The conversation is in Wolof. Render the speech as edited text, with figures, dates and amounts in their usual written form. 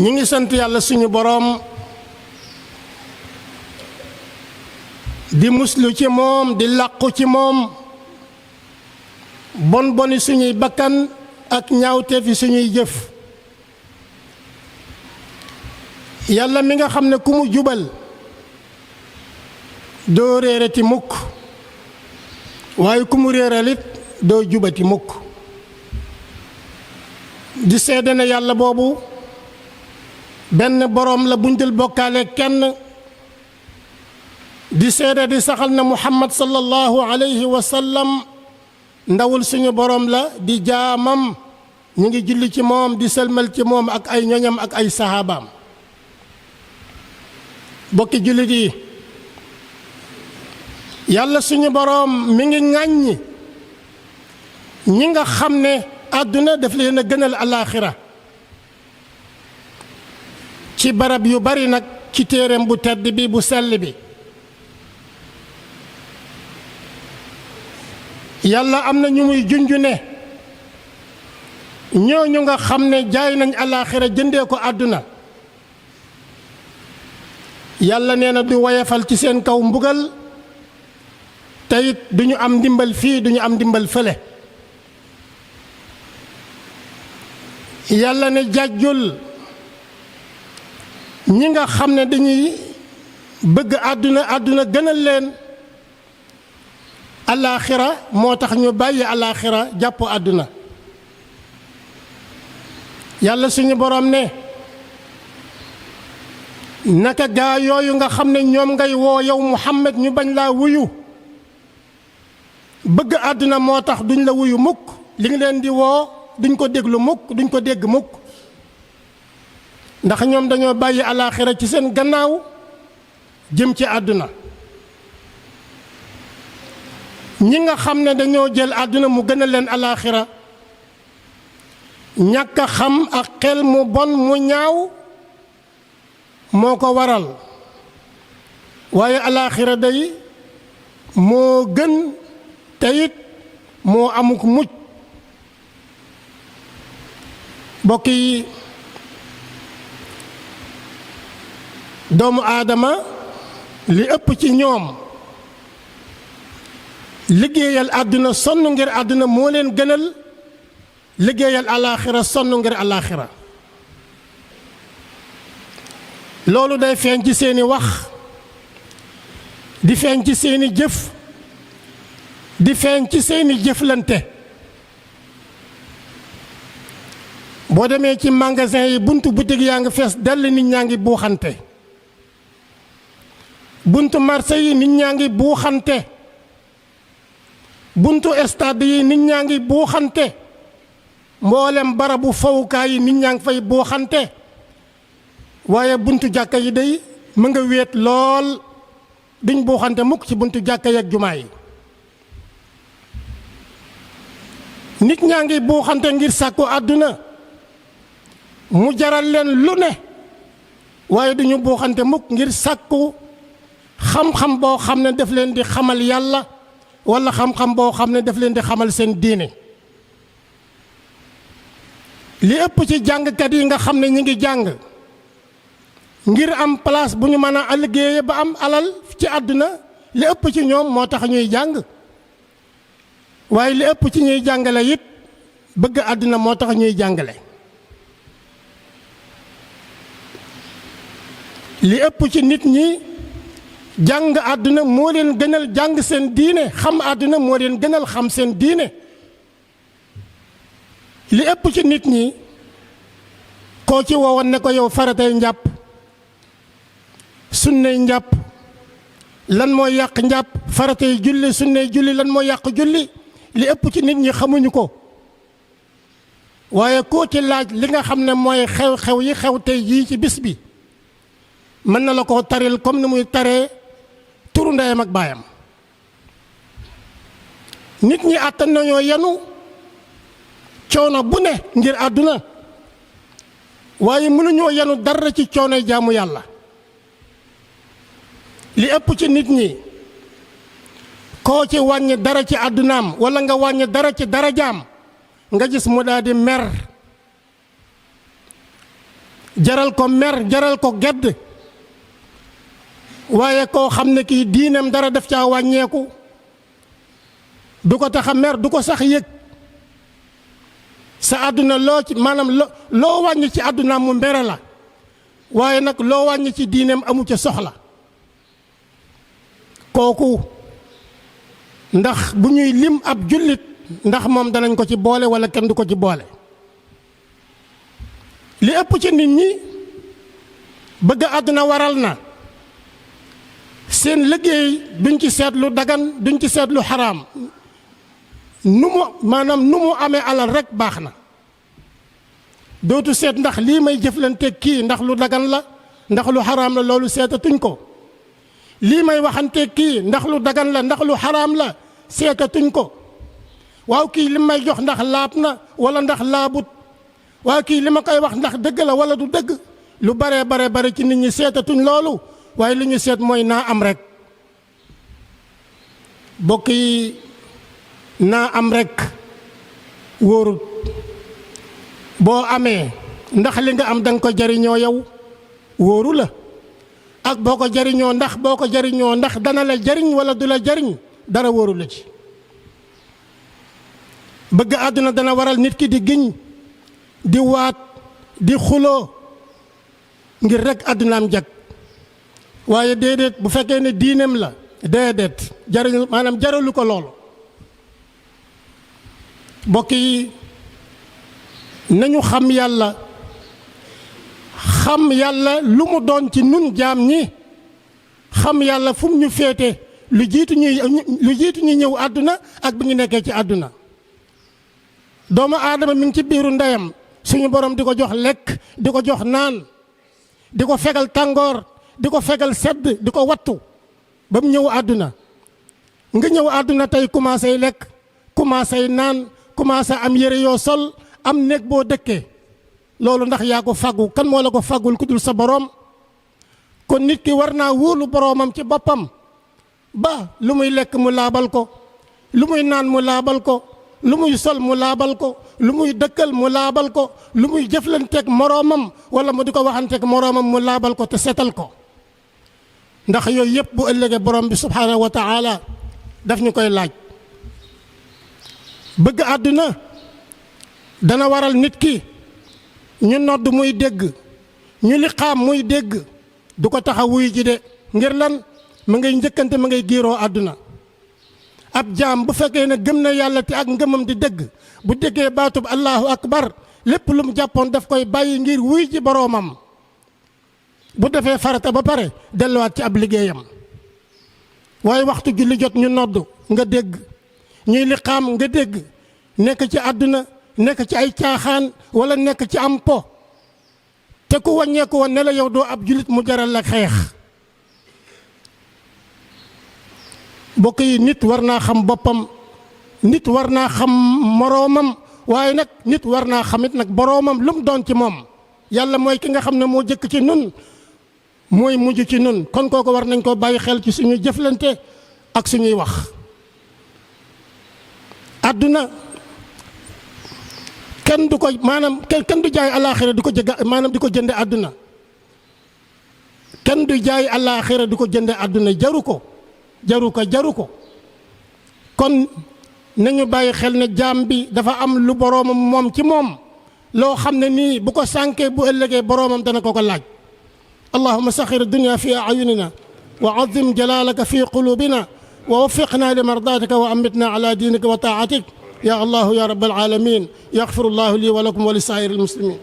ñi ngi sant yàlla suñu boroom di muslu ci moom di làqu ci moom bon boni suñuy bakkan ak ñaawteefi suñuy jëf. yàlla mi nga xam ne ku mu jubal doo réerati mukk waaye ku mu réeralit doo jubati mukk. di seede ne yàlla boobu benn boroom la buñ dul bokkaale kenn. di seede di saxal na muhammad sallallahu alayhi wa sallam ndawul suñu boroom la di jaamam ñu ngi julli ci moom di sëlmal ci moom ak ay ñoñam ak ay sahabaam. bokki jullit yi yàlla suñu boroom mi ngi ŋàññi ñi nga xam ne àdduna daf leen a gënal alaaxira ci barab yu bari nag ci téereem bu tedd bi bu sell bi. yàlla am na ñu muy junju ne ñooñu nga xam ne jaay nañ alaaxira jëndee ko àdduna yàlla nee na du woyefal ci seen kaw mbugal te it duñu am ndimbal fii duñu am ndimbal fële. yàlla ne jàjjul ñi nga xam ne dañuy bëgg àdduna gënal leen alaaxira moo tax ñu bàyyi alaaxira jàpp àdduna. yàlla suñu boroom ne naka gaa yooyu nga xam ne ñoom ngay woo yow Muhammad ñu bañ laa wuyu bëgg àdduna moo tax duñ la wuyu mukk li ngi leen di woo duñ ko déglu mukk duñ ko dégg mukk ndax ñoom dañoo bàyyi alaaxira ci seen gannaaw jëm ci àdduna. ñi nga xam ne dañoo jël àdduna mu gën a leen alaaxira ñàkk a xam ak xel mu bon mu ñaaw moo ko waral waaye alaaxira day moo gën te it moo amuk mucc. mbokk yi doomu aadama li ëpp ci ñoom liggéeyal àdduna sonn ngir àdduna moo leen gënal liggéeyal alaaxira sonn ngir alaaxira. loolu day feeñ ci seeni wax di feeñ ci seeni jëf di feeñ ci seeni jëflante. boo demee ci magasin yi buntu boutique yaa ngi fees dell nit ñaa ngi buuxante. buntu marché yi nit ñaa ngi buuxante. buntu stade yi nit ñaa ngi buuxante. mboolem barabu fawukaay yi nit ñaa ngi fay buuxante. waaye buntu jàkka yi day mu nga wéet lool duñ buuxante mukk ci buntu jàkka yi ak jumaa yi. nit ñaa ngi buuxante ngir sàkku àdduna mu jaral leen lu ne waaye duñu buuxante mukk ngir sàkku xam-xam boo xam ne daf leen di xamal yàlla walla xam-xam boo xam ne daf leen di xamal seen diine. li ëpp ci jàngkat yi nga xam ne ñi ngi jàng ngir am place bu ñu mën a liggéeye ba am alal ci àdduna li ëpp ci ñoom moo tax ñuy jàng waaye li ëpp ci ñuy jàngale it bëgg àdduna moo tax ñuy jàngale. li ëpp ci nit ñi jàng àdduna moo leen gënal jàng seen diine xam àdduna moo leen gënal xam seen diine. li ëpp ci nit ñi koo ci woowoon ne ko yow faratay njàpp sunnay njàpp lan moo yàq njàpp faratay julli sunnay julli lan moo yàq julli li ëpp ci nit ñi xamuñu ko. waaye koo ci laaj li nga xam ne mooy xew-xew yi xew tey jii ci bis bi mën na la ko taril comme ni muy taree turu ndeyam ak baayam. nit ñi àttan nañoo yanu coono bu ne ngir àdduna waaye mënuñoo yanu dara ci coonoy jaamu yàlla. li ëpp ci nit ñi koo ci wàññi dara ci àddunaam walla nga wàññi dara ci darajaam nga gis mu daal di mer jaral ko mer jaral ko gedd waaye koo xam ne kii diinam dara def caa wàññeeku du ko tax a mer du ko sax yëg sa àdduna loo ci maanaam loo wàññi ci àdduna mu mbere la waaye nag loo wàññi ci diinam amu ca soxla kooku ndax bu ñuy lim ab jullit ndax moom danañ ko ci boole wala kenn du ko ci boole li ëpp ci nit ñi bëgg àdduna waral na seen liggéey duñ ci seetlu dagan duñ ci seetlu xaraam nu mu amee alal rek baax na dootu seet ndax lii may jëflante kii ndax lu dagan la ndax lu xaraam la loolu seetatuñ ko lii may waxante kii ndax lu dagan la ndax lu xaraam la seetatuñ ko waaw kii li may jox ndax laab na wala ndax laabut waaw kii li ma koy wax ndax dëgg la wala du dëgg lu bare ci nit ñi seetatuñ loolu waaye li ñu seet mooy naa am rek bokk yi naa am rek wóorut boo amee ndax li nga am danga ko jariñoo yow wóoru la ak boo ko jariñoo ndax dana la jariñ wala du la jariñ dara wóoru la ci bëgg àdduna dana waral nit ki di giñ di waat di xuloo ngir rek àddunaam jag waaye déedéet bu fekkee ne diineem la déedéet jaralu ko loolu mbokk yi nañu xam yàlla lu mu doon ci nun jaam ñi xam yàlla fu mu ñu féete lu jiitu ñuy ñëw àdduna ak bi ñu nekkee ci àdduna doomu aadama mi ngi ci biiru ndeyam suñu borom di ko jox lekk di ko jox naan di ko fegal tàngoor di ko fegal sedd di ko wattu ba mu ñëw àdduna nga ñëw àdduna tey commencé lekk commencé naan commencé am yére yoo sol am néeg boo dëkkee loolu ndax yaa ko faggu kan moo la ko faggul ku dul sa borom kon nit ki war naa wóolu boromam ci boppam ba lu muy lekk mu laabal ko lu muy naan mu laabal ko lu muy sol mu laabal ko lu muy dëkkal mu laabal ko lu muy jëflanteeg moroomam wala mu di ko waxanteeg moroomam mu laabal ko te setal ko ndax yooyu yëpp bu ëllëgee borom bi subhaanahu wa taala daf ñu koy laaj bëgg àdduna dana waral nit ki ñu nodd muy dégg ñu liqaam muy dégg du ko tax a wuy ji de ngir lan ma ngay njëkkante ma ngay giiroo àdduna ab jaam bu fekkee ne gëm na yàlla te ak ngëmam di dëgg bu déggee baatub allahu akbar lépp lu mu jàppoon daf koy bàyyi ngir wuy ji boroomam bu defee farata ba pare delluwaat ci ab liggéeyam waaye waxtu julli jot ñu nodd nga dégg ñuy liqaam nga dégg nekk ci àdduna nekk ci ay caaxaan wala nekk ci am po te ku wàññeeku woon ne la yow doo ab jullit mu jaral la xeex mbokk yi nit war naa xam boppam nit war naa xam moroomam waaye nag nit war naa xamit nag boroomam lu mu doon ci moom yàlla mooy ki nga xam ne moo jëkk ci nun mooy mujj ci nun kon kooku war nañ ko bàyyi xel ci suñu jëflante ak suñuy wax àdduna kenn du ko kenn du jaay alaaxira di ko di ko jënde àdduna kenn du jaay alaaxira di ko jënde àdduna jaru ko kon nañu bàyyi xel ne jaam bi dafa am lu boroomam moom ci moom loo xam ne nii bu ko sànkee bu ëllëgee boroomam dana ko ko laaj allahumma saxir dunya fi ayunina wa azim jalalaka fi qulubina wa waffiqna li mardatika wa amitna ala dinika wa taatik ya allahu ya rabbal alamin yaxfiru llahu li wa lakum wa li saa'iril muslimin